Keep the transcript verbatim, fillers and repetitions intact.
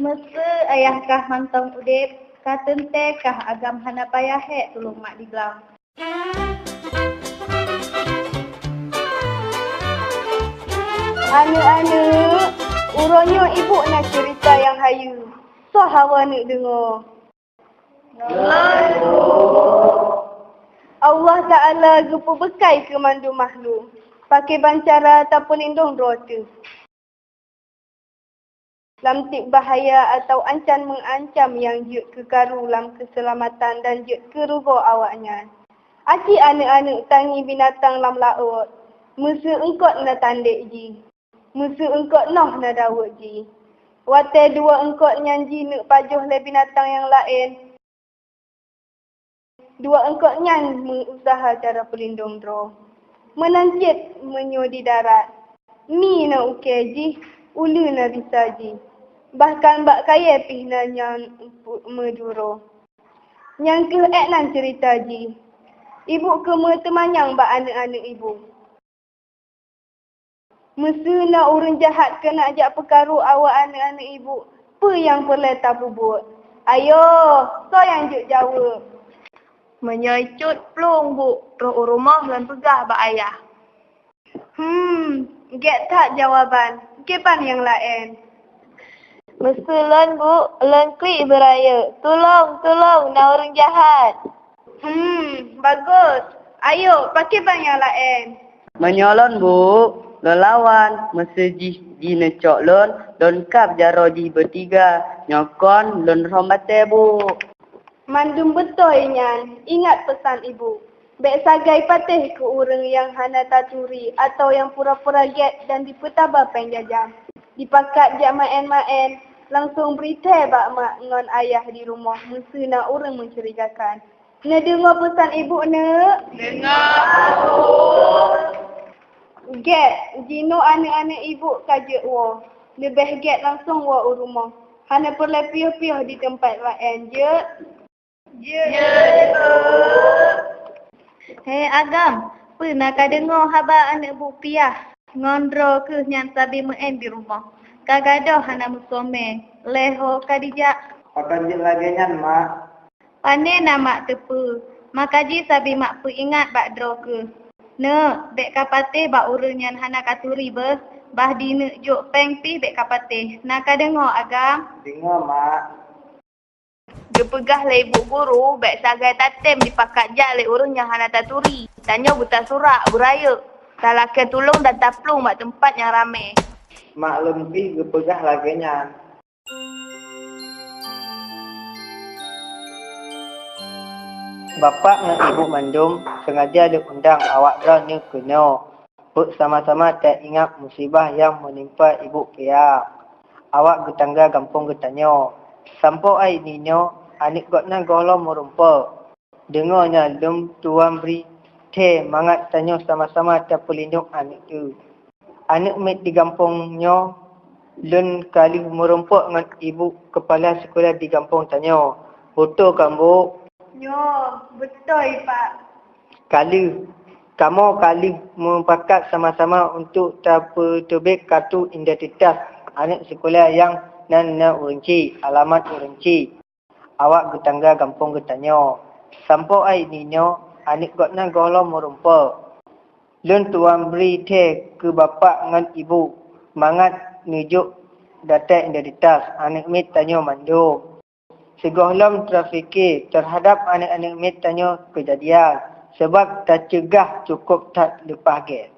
Meuseu ayah kah mantong udeb, ka teuntée kah agam hana payah hék tulông mak di blang. Aneuk-aneuk, uroe nyoe ibu na ceurita nyang hayeue. Soe hawa neuk deungoe? Allah Ta'ala geupeubeukai keu mandum makhluk, pakriban cara tapeulindong droe teuh lam tieb bahya atawa ancaman meuancam nyang jeuet keu karu lam keuseulamatan dan jeuet keu rugoe awaknyan. Aci aneuk-aneuk tangieng binatang lam laôt, meuseu eungkot na tandék jih, meuseu eungkot noh na daweuet jih. Watée dua eungkot nyan jineuk pajoh lé binatang nyang laén, dua eungkot nyan meu-useuha cara peulindong droe. Meunan cit meunyoe di darat, mi na ukée jih, uleue na bisa jih, bahkan bak kayée pih na nyang meuduro. Nyan kheueh ék nan ceurita jih. Ibu keumeung teumanyong bak aneuk-aneuk ibu. Meuseu na ureuëng jahat keuneuk jak peukaru awak aneuk-aneuk ibu, peue nyang peureulée tapeubuet? Ayo, soe nyang jeuet jaweueb? Meunyoe cut plueng bu, troh u rumoh lôn peugah bak ayah. Hmm, gét that jawaban. Kiban nyang laén? Meuseu lôn bu, lôn klik beurayeuk, "Tulông, tulông, na ureuëng jahat!" Hmm, bagus. Ayo, pakriban nyang laén? Meunyoe lôn bu, lôn lawan, meuseu jih jineucok lôn, lôn kab jaroe jih beutiga, nyoe kon lôn rhom batée bu. Mandum beutôi nyan, ingat peusan ibu. Bék sagai patéh keu ureuëng nyang hana taturi atawa nyang pura-pura gét dan jipeutaba péng jajan. Dipakat jak maén-maén, langsong bri thée bak mak ngon ayah di rumoh meuseu na ureuëng meucurigakan. Neudeungoe peusan ibu, neuk? Deungoe, Bu. Gét, jinoe aneuk-aneuk ibu ka jeuet woe. Leubeh gét langsong woe u rumoh. Hana peureulée piôh-piôh di teumpat laén, jeuet? Jeuet, Bu. Hé agam, peue na ka deungoe haba aneuk bu piah ngon droe keuh nyan sabe meuén di rumoh? Ka gadôh hana meusomé, lhée ho ka dijak. Pakon jeuet lagée nyan, Mak? Pane na mak teupeue, maka jih sabe mak peuingat bak droe keuh. Neuk, bék ka patéh bak ureuëng nyang hana ka turi beuh, bah di neuk jok péng pih bék ka patéh. Na ka deungoe, agam? Deungoe, Mak. Geupeugah lé ibu guru, bék sagai tatém jipakat jak lé ureuëng nyang hana taturi. Tanyoe beutasurak, beurayeuk, talakée tulông dan taplueng bak teumpat nyang ramé. Mak lôn pih geupeugah lagée nyan. Bapak ngon ibu mandum, sengaja lôn undang awak droeneuh keunoe. Peuet sama-sama taingat musibah nyang meunimpa ibu piah awak geutangga gampông geutanyoe. Sampoe ai nyoe, aneuk gobnyan gohlom meurumpok. Deungoe nyan lôn tuan bri thée mangat tanyoe sama-sama tapeulindong aneuk teuh. Aneuk miet di gampông nyoe lôn ka lheueh meurumpok ngon ibu keupala sikula di gampông tanyoe. Beutôi kan, Bu? Nyoe, beutôi, Pak. Ka lheueh, kamoe ka lheueh meupakat sama-sama untuk tapeuteubiet kartu identitas aneuk sikula nyang nan na ureuëng chik, alamat ureuëng chik. Awak geutangga gampông geutanyoe. Sampoe ai nyoe, aneuk gobnyan gohlom meurumpok. Lôn tuan bri thée keu bapak ngon ibu mangat neujok data identitas aneuk miet tanyoe mandum. Sigohlom tapike teuhadab aneuk-aneuk miet tanyoe keujadian, sabab taceugah cukôp that leupah gét.